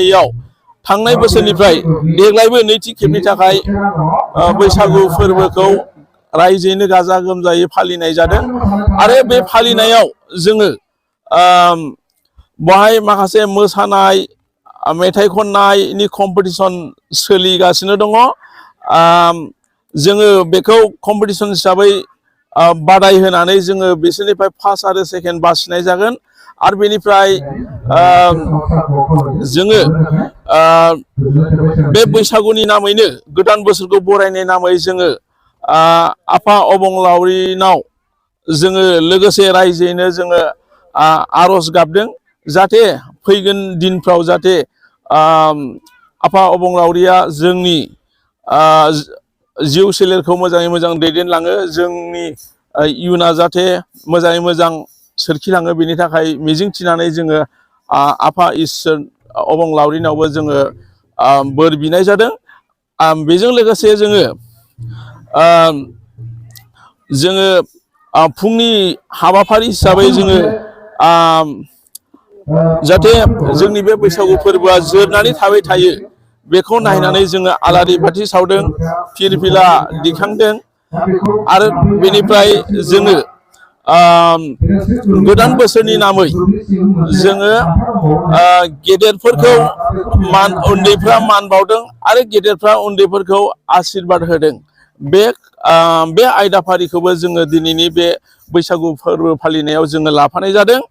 फालिथायाव थांनाय बोसोरनिफ्राय देग्लायबो नैथि खेबनि थाखाय बैसागु फोरबोखौ रायजोयैनो गाजा गोमजायै फालिनाय जादों आरो बे फालिनायाव जोङो बेवहाय माखासे मोसानाय मेथाइ खननायनि कम्पिटिसन सोलिगासिनो दङ जोङो बेखौ कम्पिटिसन हिसाबै बादाय होनानै जोङो बिसोरनिफ्राय फार्स्ट आरो सेकेन्ड बासिनाय जागोन आरो बेनिफ्राय जोङो बे बैसागुनि नामैनो गोदान बोसोरखौ बरायनाय नामै जोङो आफा अबंलावरिनाव जोङो लोगोसे रायजोयैनो जोङो आर'ज गाबदों जाहाथे फैगोन दिनफ्राव जाहाथे आफा अबंलावरिया जोंनि जिउ सोलेरखौ मोजाङै मोजां दैदेनलाङो जोंनि इयुना जाहाथे मोजाङै मोजां सोरखिलाङो बेनि थाखाय मिजिंथिनानै जोङो आफा इसोर अबंलावरिनावबो जोङो बोर बिनाय जादों बेजों लोगोसे जोङो फुंनि हाबाफारि हिसाबै जोङो जाहाथे जोंनि बे बैसागु फोरबोआ जोरनानै थाबाय थायो बेखौ नायनानै जोङो आलारि बाथि सावदों फिरफिला दिखांदों आरो बेनिफ्राय जोङो गोदान बोसोरनि नामै जोङो गेदेरफोरखौ उन्दैफ्रा मान बावदों आरो गेदेरफ्रा उन्दैफोरखौ आशीर्बाद होदों बे आयदाफारिखौबो जोङो दिनैनि बे बैसागु फोरबो फालिनायाव जोङो लाफानाय जादों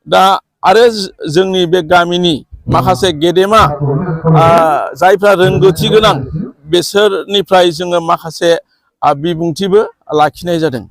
दा आरो जोंनि बे गामिनि माखासे गेदेमा जायफ्रा रोंगौथि गोनां बिसोरनिफ्राय जोङो माखासे बिबुंथिबो लाखिनाय जादों।